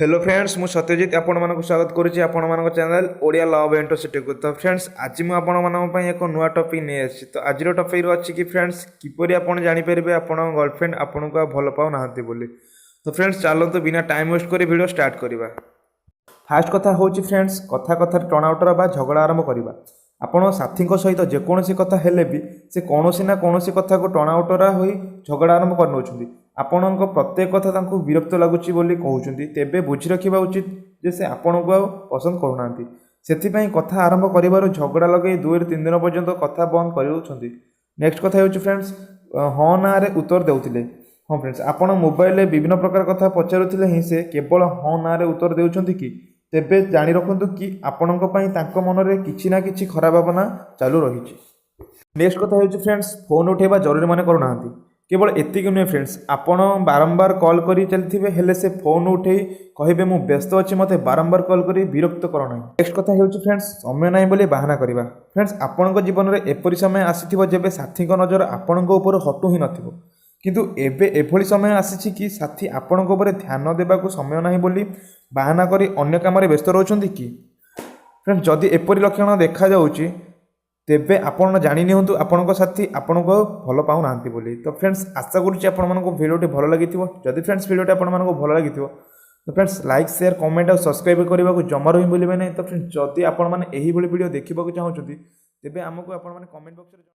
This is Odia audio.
ହ୍ୟାଲୋ ଫ୍ରେଣ୍ଡସ୍, ମୁଁ ସତ୍ୟଜିତ ଆପଣମାନଙ୍କୁ ସ୍ୱାଗତ କରୁଛି ଆପଣମାନଙ୍କ ଚ୍ୟାନେଲ୍ ଓଡ଼ିଆ ଲଭ୍ ୟୁନିଭର୍ସିଟିକୁ। ତ ଫ୍ରେଣ୍ଡସ୍, ଆଜି ମୁଁ ଆପଣମାନଙ୍କ ପାଇଁ ଏକ ନୂଆ ଟପିକ୍ ନେଇ ଆସିଛି। ତ ଆଜିର ଟପିକ୍ ଅଛି କି ଫ୍ରେଣ୍ଡସ୍, କିପରି ଆପଣ ଜାଣିପାରିବେ ଆପଣଙ୍କ ଗର୍ଲଫ୍ରେଣ୍ଡ ଆପଣଙ୍କୁ ଆଉ ଭଲ ପାଉନାହାନ୍ତି ବୋଲି। ତ ଫ୍ରେଣ୍ଡସ୍, ଚାଲନ୍ତୁ ବିନା ଟାଇମ୍ ୱେଷ୍ଟ କରି ଭିଡ଼ିଓ ଷ୍ଟାର୍ଟ କରିବା। ଫାର୍ଷ୍ଟ କଥା ହେଉଛି ଫ୍ରେଣ୍ଡସ୍, କଥା କଥାରେ ଟଣାଓଟରା ବା ଝଗଡ଼ା ଆରମ୍ଭ କରିବା। ଆପଣ ସାଥୀଙ୍କ ସହିତ ଯେକୌଣସି କଥା ହେଲେ ବି ସେ କୌଣସି ନା କୌଣସି କଥାକୁ ଟଣାଓଟରା ହୋଇ ଝଗଡ଼ା ଆରମ୍ଭ କରିନେଉଛନ୍ତି। ଆପଣଙ୍କ ପ୍ରତ୍ୟେକ କଥା ତାଙ୍କୁ ବିରକ୍ତ ଲାଗୁଛି ବୋଲି କହୁଛନ୍ତି, ତେବେ ବୁଝି ରଖିବା ଉଚିତ ଯେ ସେ ଆପଣଙ୍କୁ ଆଉ ପସନ୍ଦ କରୁନାହାନ୍ତି। ସେଥିପାଇଁ କଥା ଆରମ୍ଭ କରିବାରୁ ଝଗଡ଼ା ଲଗାଇ 2ରୁ 3 ଦିନ ପର୍ଯ୍ୟନ୍ତ କଥା ବନ୍ଦ କରିଦେଉଛନ୍ତି। ନେକ୍ସଟ କଥା ହେଉଛି ଫ୍ରେଣ୍ଡସ୍, ହଁ ନାଁରେ ଉତ୍ତର ଦେଉଥିଲେ। ହଁ ଫ୍ରେଣ୍ଡସ୍, ଆପଣ ମୋବାଇଲରେ ବିଭିନ୍ନ ପ୍ରକାର କଥା ପଚାରୁଥିଲେ ହିଁ ସେ କେବଳ ହଁ ନାଁରେ ଉତ୍ତର ଦେଉଛନ୍ତି କି, ତେବେ ଜାଣି ରଖନ୍ତୁ କି ଆପଣଙ୍କ ପାଇଁ ତାଙ୍କ ମନରେ କିଛି ନା କିଛି ଖରାପ ଭାବନା ଚାଲୁ ରହିଛି। ନେକ୍ସଟ କଥା ହେଉଛି ଫ୍ରେଣ୍ଡସ୍, ଫୋନ୍ ଉଠାଇବା ଜରୁରୀ ମନେ କରୁନାହାନ୍ତି। କେବଳ ଏତିକି ନୁହେଁ ଫ୍ରେଣ୍ଡସ୍, ଆପଣ ବାରମ୍ବାର କଲ୍ କରି ଚାଲିଥିବେ, ହେଲେ ସେ ଫୋନ୍ ଉଠେଇ କହିବେ, "ମୁଁ ବ୍ୟସ୍ତ ଅଛି, ମୋତେ ବାରମ୍ବାର କଲ୍ କରି ବିରକ୍ତ କର ନାହିଁ।" ନେକ୍ସଟ କଥା ହେଉଛି ଫ୍ରେଣ୍ଡସ୍, ସମୟ ନାହିଁ ବୋଲି ବାହାନା କରିବା। ଫ୍ରେଣ୍ଡସ୍, ଆପଣଙ୍କ ଜୀବନରେ ଏପରି ସମୟ ଆସିଥିବ ଯେବେ ସାଥୀଙ୍କ ନଜର ଆପଣଙ୍କ ଉପରୁ ହଟୁ ହିଁ ନଥିବ। କିନ୍ତୁ ଏବେ ଏଭଳି ସମୟ ଆସିଛି କି ସାଥୀ ଆପଣଙ୍କ ଉପରେ ଧ୍ୟାନ ଦେବାକୁ ସମୟ ନାହିଁ ବୋଲି ବାହାନା କରି ଅନ୍ୟ କାମରେ ବ୍ୟସ୍ତ ରହୁଛନ୍ତି କି? ଫ୍ରେଣ୍ଡସ୍, ଯଦି ଏପରି ଲକ୍ଷଣ ଦେଖାଯାଉଛି, ତେବେ ଆପଣ ଜାଣି ନିଅନ୍ତୁ ଆପଣଙ୍କ ସାଥୀ ଆପଣଙ୍କୁ ଆଉ ଭଲ ପାଉନାହାନ୍ତି ବୋଲି। ତ ଫ୍ରେଣ୍ଡସ୍, ଆଶା କରୁଛି ଆପଣମାନଙ୍କୁ ଭିଡ଼ିଓଟି ଭଲ ଲାଗିଥିବ। ଯଦି ଫ୍ରେଣ୍ଡସ୍, ଭିଡ଼ିଓଟି ଆପଣମାନଙ୍କୁ ଭଲ ଲାଗିଥିବ, ତ ଫ୍ରେଣ୍ଡସ୍, ଲାଇକ୍, ସେୟାର, କମେଣ୍ଟ ଆଉ ସବସ୍କ୍ରାଇବ୍ କରିବାକୁ ଜମାରୁ ହିଁ ଭୁଲିବେ ନାହିଁ। ତ ଫ୍ରେଣ୍ଡସ୍, ଯଦି ଆପଣମାନେ ଏହିଭଳି ଭିଡ଼ିଓ ଦେଖିବାକୁ ଚାହୁଁଛନ୍ତି, ତେବେ ଆମକୁ ଆପଣମାନେ କମେଣ୍ଟ ବକ୍ସରେ